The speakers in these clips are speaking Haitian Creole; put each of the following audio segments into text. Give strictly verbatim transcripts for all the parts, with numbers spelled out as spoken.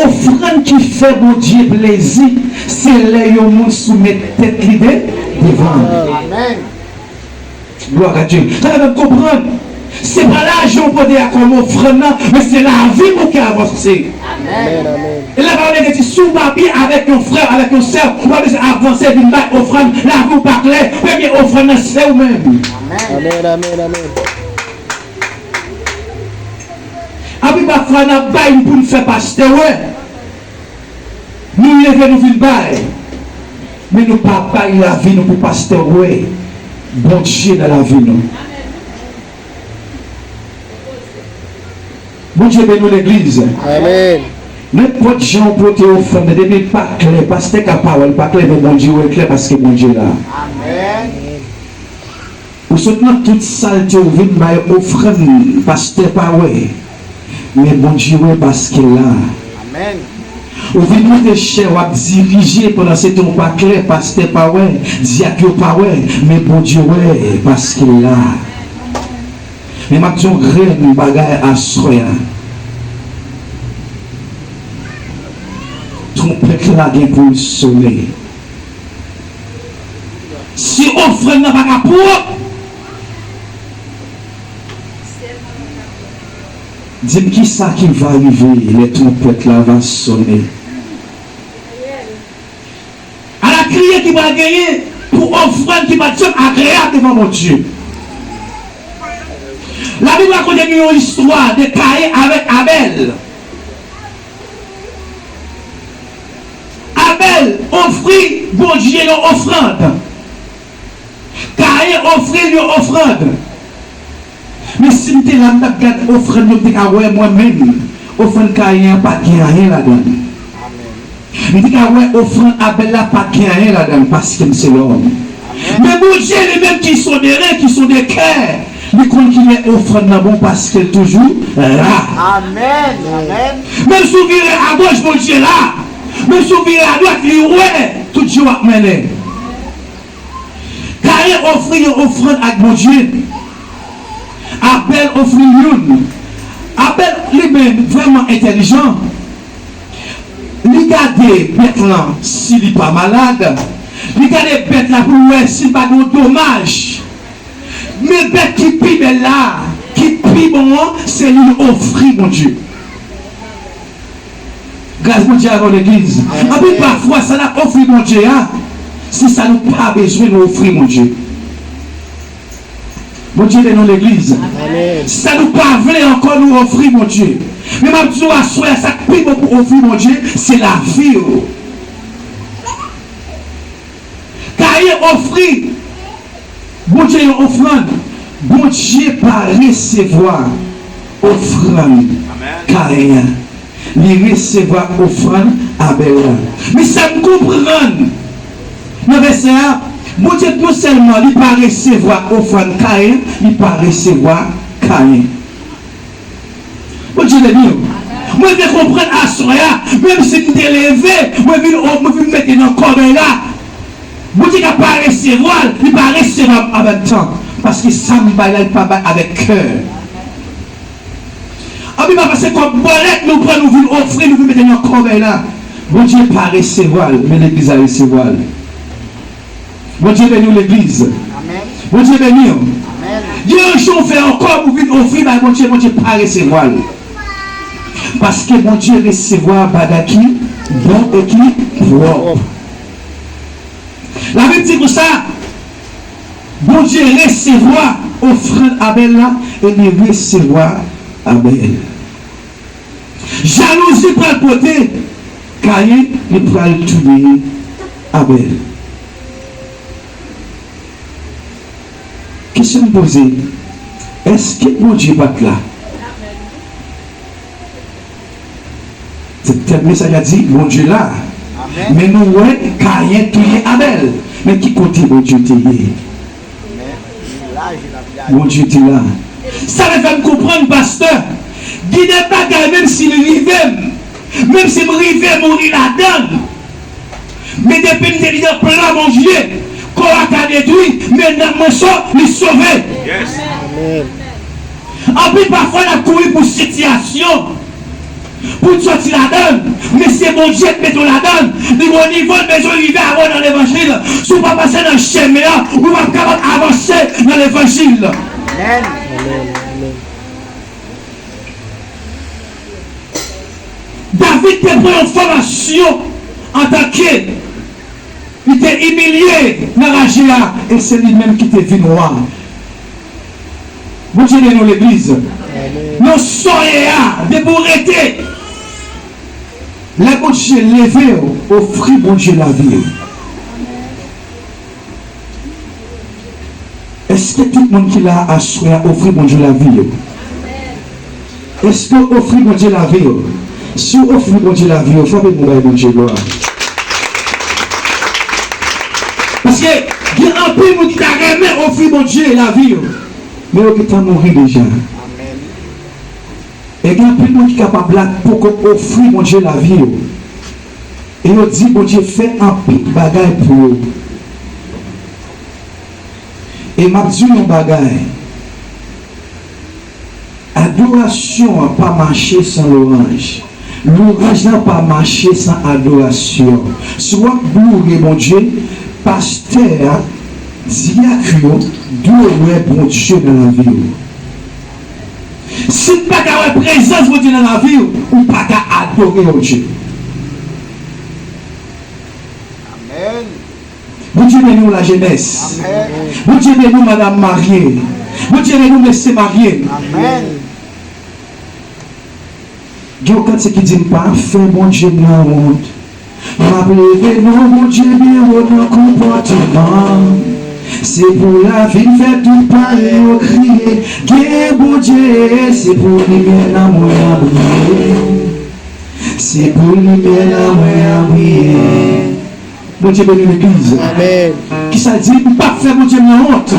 Ofrann ki fè Bondye plezi, se lè yon moun soumèt tèt li de-, devan l. Amèn. Glwa a Dye. Sa fè n konprann, se pa lajan w pote a kòm ofrann nan, men se lavi w ki avanse. Amèn, amèn. E la pawòl de Dye di, si w pa byen avèk yon frè, avèk yon sè, ou pa bezwen avanse vin bay ofrann, lavi w pa klè, premye ofrann nan se ou menm. Amèn, amèn, amèn. Anpil pafwa n ap bay pou n fè pastè wè. Nou leve, nou vin bay. Men nou pa bay lavi nou pou pastè wè Bondye nan lavi nou. Bondye beni w, legliz. Amèn. Nenpòt jan w pote ofrann nan, depi l pa klè, pastè ka pawòl pa klè, men Bondye wè l klè paske Bondye la. Amèn. Ou sot nan tout salte, ou vin bay ofrann, pastè pa wè, men Bondye wè paske l la. Amèn. Ou vin moute chè, w ap dirije, pandan se tan ou pa klè, pastè pa wè, dyak yo pa wè, men Bondye wè paske l la. Men m ap di yon grenn bagay aswè a. Twonpèt la gen pou l sone. Si ofrann nan pa ka pwòp, di m kisa ki va rive lè twonpèt la va sone. Ala kriye ki pral genyen pou ofrann ki pa t janm agreyab devan Bondye. Labib rakonte nou yon istwa de Kayen avèk Abèl. Abèl ofri Bondye yon ofrann. Kayen ofri l yon ofrann. Men si m te la, m t ap gad ofrann yo, m te ka wè mwen menm, ofrann Kayen an pa t gen anyen ladan l. M te ka wè ofrann Abèl la pa t gen anyen ladan l, paske m se lòm. Men Bondye li menm ki sonde ren, ki sonde kè, li konn kilè ofrann nan bon paske l toujou la. Amèn. Amèn. Menm si w vire agoch, Bondye la. Menm si w vire adwat, li wè tout jan w ap mennen. Kayen ofri yon ofrann ak Bondye. Abèl ofri youn. Abèl li menm vrèman entèlijan. Li gade bèt lan si li pa malad. Li gade bèt la pou l wè si l pa gen yon domaj. Men bèt ki pi bèl la, ki pi bon an, se li l ofri Bondye. Gras Bondye avè w, legliz. Amèn. Anpil pafwa, sa n ap ofri Bondye a, se sa nou pa bezwen nou ofri Bondye. Bondye beni w, legliz. Amèn. Sa nou pa vle ankò, nou ofri Bondye. Men m ap di w aswè a, sa k pi bon pou ofri Bondye, se lavi w. Kayen ofri Bondye yon ofrann. Bondye pa resevwa ofrann Kayen an. Li resevwa ofrann Abèl la. Men sa m konprann nan vèsè a, Bondye non sèlman li pa resevwa ofrann Kayen, li pa resevwa Kayen. Bondye beni w. Mwen vle konprann aswè a, menm si m te leve, mwen vin, mwen vin mete nan kòbèy la. Bondye ka pa resevwa l, li pa resevwa m an menm tan. Paske sa m bay la, li pa bay avèk kè. Anpil pafwa se kòb bòlèt nou pran, nou vin ofri, nou vin mete nan kòbèy la. Bondye pa resevwa l, men legliz la resevwa l. Bondye beni w, legliz. Amèn. Bondye beni w. Amèn. Gen yon jan w fè yon kòb ou vin ofri bay Bondye, Bondye pa resevwa l. Paske Bondye resevwa bagay ki bon e ki pwòp. Labib di konsa, Bondye resevwa ofrann Abèl la e li resevwa Abèl. Jalouzi pral pote Kayen, li pral touye Abèl. Kesyon m poze, èske Bondye pa t la? Se tèt mesaj la di, Bondye la. Amèn. Men nou wè Kayen touye Abèl. Men ki kote Bondye te ye? Bondye te la. Sa vle fè m konprann, pastè, gen de bagay, menm si l rive m, menm si m rive mouri ladan l, men depi m te li nan plan Bondye, kò a ka detwi, men nanm mwen so-, li sove. Yes. Amèn. Anpil pafwa, n ap kouri pou sitiyasyon pou n sòti ladan l, Bondye k mete w ladan l, li gen yon nivo l bezwen rive avè w nan levanjil. Si w pa pase nan chemen an, ou p ap kapab avanse nan levanjil. Amèn. David te pran yon fòmasyon antanke li te imilye nan raje a, e se li menm ki te vin wa. Bondye beni w, legliz. Nan sa w ye a, depi w rete, lè Bondye leve w, ofri Bondye lavi w. Èske tout moun ki la aswè a ofri Bondye lavi yo? Èske w ofri Bondye lavi yo? Si w ofri Bondye lavi yo, frape men w bay Bondye glwa. Paske gen anpil moun ki ta renmen ofri Bondye lavi yo, men yo gentan mouri deja. E gen anpil moun ki kapab la k poko ofri Bondye lavi yo. E yo di Bondye fè anpil bagay pou yo. E m ap di w yon bagay. Adorasyon an pa mache san lwanj. Lwanj lan pa mache san adorasyon. Si w ap loure Bondye, pastè a, dyak yo dwe wè Bondye nan lavi w. Si n pa ka wè prezans Bondye nan lavi w, ou pa ka adore Bondye. Amèn. Bondye beni w, lajenès. Amèn. Bondye beni w, madanm marye. Bondye beni w, mesye marye. Amèn. Gen yon kantik ki di, "M pa fè Bondye m nan wont. M ap leve non Bondye byen wo nan konpòteman m. Se pou lavi m fè tout parèy yo kriye. Gen Bondye, se pou limyè nan mwen an briye. Se pou limyè nan mwen an briye." Bondye beni legliz. Amèn. Kisa l di? "M p ap fè Bondye m nan wont.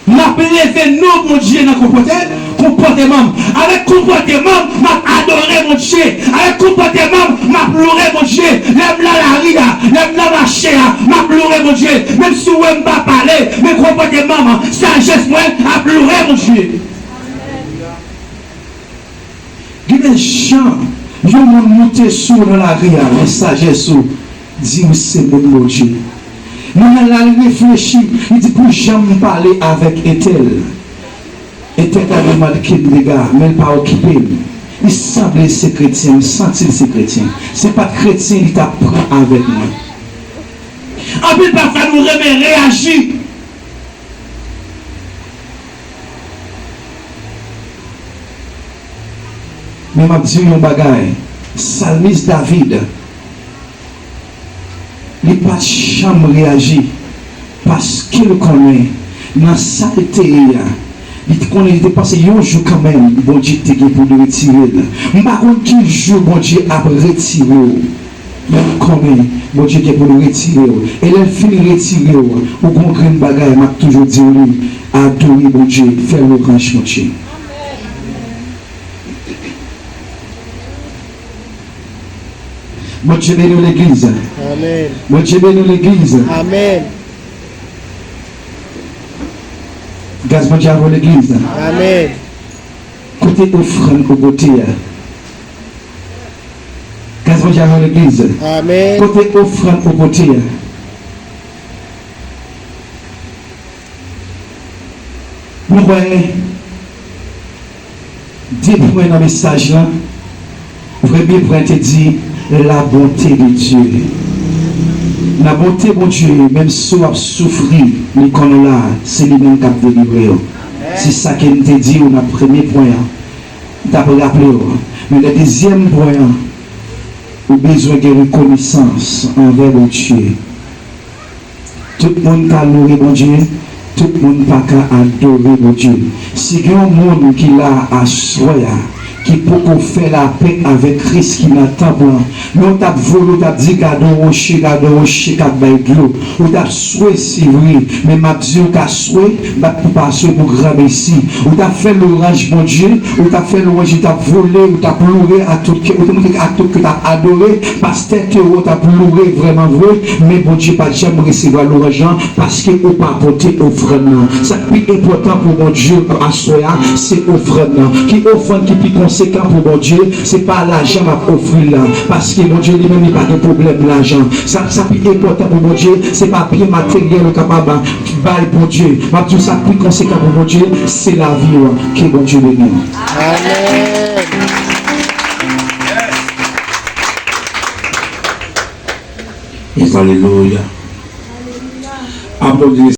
M ap leve non Bondye nan konpòte, konpòteman m. Avèk konpòteman m, m ap adore Bondye. Avèk konpòteman m, m ap loure Bondye. Lè m nan lari a, lè m nan mache a, m ap loure Bondye. Menm si w wè m pa pale, men konpòteman m, sajès mwen ap loure Bondye." Gen de jan yon moun moute sou w nan lari a, men sajès ou di w se moun Bondye. Moun nan la, li reflechi, li di, "Pou jan m pale avèk entèl, entèl ta dwe manke m dega, men l pa okipe m. Li sanble se kretyen, m santi l se kretyen. Se pa t kretyen li t ap pran avèk mwen." Anpil pafwa nou renmen reyaji. Men m ap di w yon bagay, salmis David, li pa t janm reyaji, paske l konnen nan sa l te ye a, li te konnen, li te panse yon jou kanmenm, Bondye te gen pou l retire l. M pa konn ki jou Bondye ap retire w. Men m konnen Bondye gen pou l retire w. E lè l fin retire w, ou gon grenn bagay m ap toujou di w li, adore Bondye, fè lwanj Bondye. Bondye beni w legliz. Amèn. Bondye beni w legliz. Amèn. Gras Bondye avè w legliz. Amèn. Kote ofrann ou pote a? Gras Bondye avè w legliz. Amèn. Kote ofrann ou pote a? Nou wè de pwen nan mesaj lan. Premye pwen te di, la bonté de Dieu. Nan bonte Bondye, menm si w ap soufri, li konn ou la, se li menm k ap delivre w. Se sa ke m te di w nan premye pwen an. M t ap raple w. Men nan dezyèm pwen an, ou bezwen gen rekonesans anvè Bondye. Tout moun ka loure Bondye, tout moun pa ka adore Bondye. Si gen yon moun ki la aswè a, ki poko fè lapè avèk Kris ki nan tanp lan, men w t ap vole, w t ap di, "Gade yon woche, gade yon woche k ap bay dlo." Ou t ap swe, se vre, men m ap di w ka swe, bat pou pa swe pou granmesi. Ou t ap fè lwanj Bondye, ou t ap fè lwanj, ou t ap vole, ou t ap loure ak tout kè, ou te montre ak tout kè w t ap adore, pastè te wè w t ap loure vrèman vre, men Bondye pa t janm resevwa lwanj lan paske ou pa pote ofrann nan. Sa k pi enpòtan pou Bondye aswè a, se ofrann nan. Ki ofrann ki pi konsa? konsekan pou Bondye, se pa lajan m ap ofri l la. Paske Bondye li menm li pa gen pwoblèm lajan. Sa, sa pi enpòtan pou Bondye, se pa byen materyèl ou kapab bay Bondye. M ap di w sa pi konsekan pou Bondye, se lavi w. Ke Bondye beni w. Amèn. Alelouya. Aplodi